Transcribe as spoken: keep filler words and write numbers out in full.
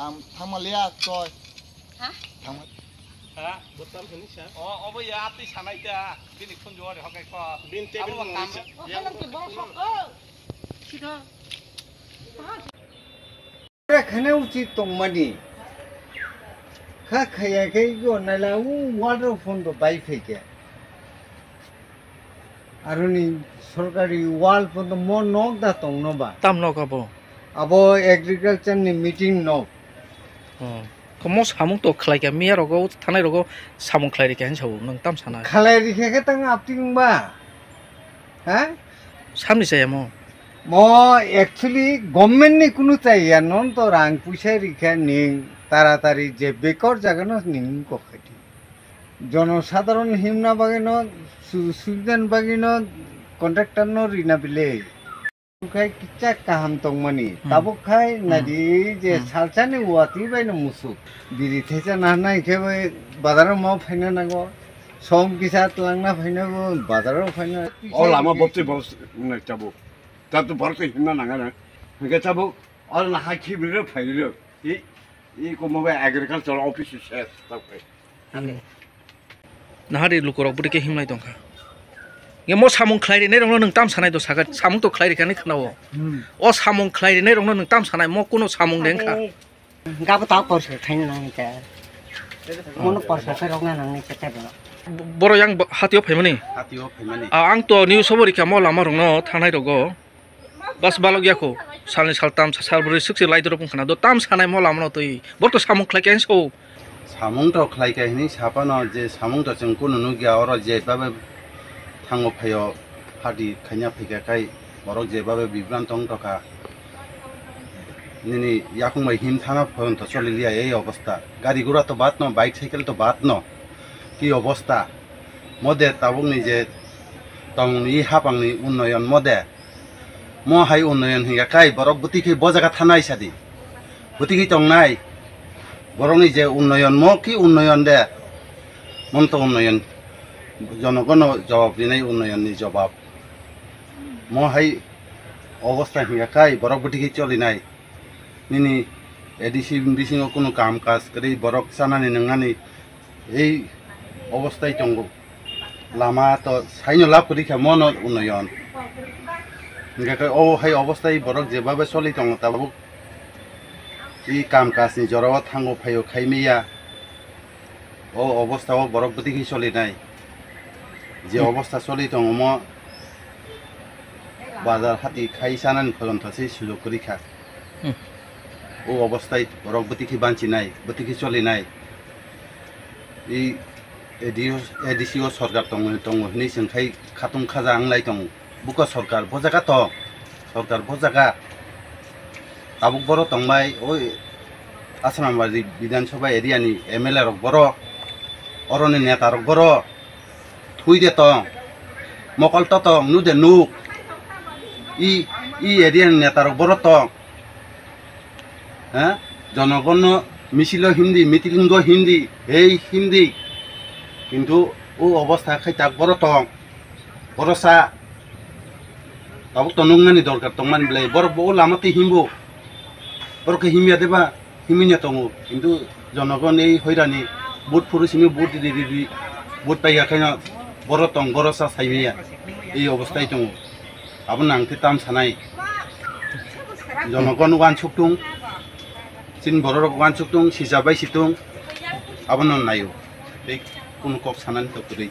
Tam, thamaliya, toi. Ha? Thamaliya. Ha? Botam hini sa? O, obo ya, atwi sanai ta. Bini khunju ori hokai kho. Bin table abo no tam. Isa. O, halang ke borok kho. Sido. Kha khana uchi tongmani. Kha khaya khe go nala u water phone do bai phai khe. Aroni sorkari wall podo mo nok da tongno ba. Tam nok abo? Abo agriculture ni meeting nok. Hmm. Ko mo samung to khlai kha, miya rogo, thanai rogo samung khlai rikha hinwi sao, nwng tam sanai? Khlai rikha khe tang apting ba? Ha? Samni chaya mo? Mo actually government ni kunu chaya, non to rang puisa rikha ning taratari je bekor jaga no ning kok khaidi. Jonosadharon himna bagwino, su-, subidani bagwino contractor no rina bile. Khai kicha kaham tongmani. Hmm. Tabuk khai Hmm. nadi je Hmm. salsani watwi bai no musuk. Biri thesa nahnai khe bai bazaro ma phaina nango. Som kisa tlangna phaina bo bazaro phaina. O lama bobtwi bos nai tabuk. Tabuk borok twi himna nangana. Hingke tabuk o na hakhi biro phairiro. I, i komo bai agriculture office se tabuk khai. Nahari lukurok bwrwi khe himlai tongkha. Nge mo samung khlai rinai rokno nwng tam sanai do sakha, samung to khlai rikha hinwi khwnao. Hmm. O samung khlai rinai rokno nwng tam sanai, mo kuno samung de wngkha. Gabo ta porsa khaina nang khe. Mono porsa khe rokna nang ni khe tebo. Boro yang bo-, hatio phaimani? Hatio phaimani. A, ang to news o bo rikha mo lama rokno thangnai rogo. Bas balok ya kho, salni saltam, salbrwi swk se lai dorop wngkha na. Do tam sanai mo lama no twi. Bor to samung khlai khe so. Samung to khlai khe hinwi sapano je samung to chwng kunu nukya oro je babe thango phaio party khaina phaikha khai borok je babe bibranto wngtokha. Nini yakung bai him thana phone to choli liya ei obostha. Gari gura to bad no, bike cycle to bad no. Ki obostha. Mode tabukni je tongni hapangni unnoyon mode. Mo hai unnoyon hingka kai borok bwtwi khe bo jaga thanai sadi. Bwtwi khe tongnai. Borokni je unnoyon mo ki unnoyon de. Mon to unnoyon. Jonogono jawab rinai unnayonni jawab. Mo hai obostha hingka kai borok bwtwi khe cholinai. Nini A D C bisingo kunu kam kaj kwrwi borok chanani nwngnani ei obostai tongo. Lama to saino lab kwrwi kha mono unnoyon. Hingke khe o hai obostai borok jebabe choli tongo tabuk. I kam kajni jorao thango phaio khaimaya. O obostha o borok bwtwi khe cholinai. Je Hmm. obostha choli tongo mo bazar hati khai chanani phoyon thasi sujok kwrwi kha. Hmm. O obosthai borok bwtwi khe banchinai, bwtwi khe cholinai. I A D O, A D C o sorkar tongo, tongo hinwi chwng khai khatung khaja wnglai tongo. Buko sorkar bo jaga tong, sorkar bo jaga. Tabuk boro tongbai, oi Asrambari Bidhan Sabha area ni M L A rok boro, oroni neta rok boro, thui de tong, mokol to tong, nu de nuk, i, i area ni neta rok boro tong. Ha? Jonogonno misil o himdi, meeting o himdi, hei himdi. Kintu o obostha khai tak boro tong. Boro sa. Tabuk to nuknani dorkar tongmani belai. Borok bo o lama tei himbo. Borok khe himya deba? Himya tongo. Kintu jonogon ei hoirani vote phuru simi vote di di di. Vote paiya khaino boro tong, boro sa saimaya. Ei obosthai tongo. Abono ang khe tam sanai. Jonogon wansuk tung, chini bororok wansuk tung, sija bai si tung, abono naio. Tei kunu kok sanani to kwrwi.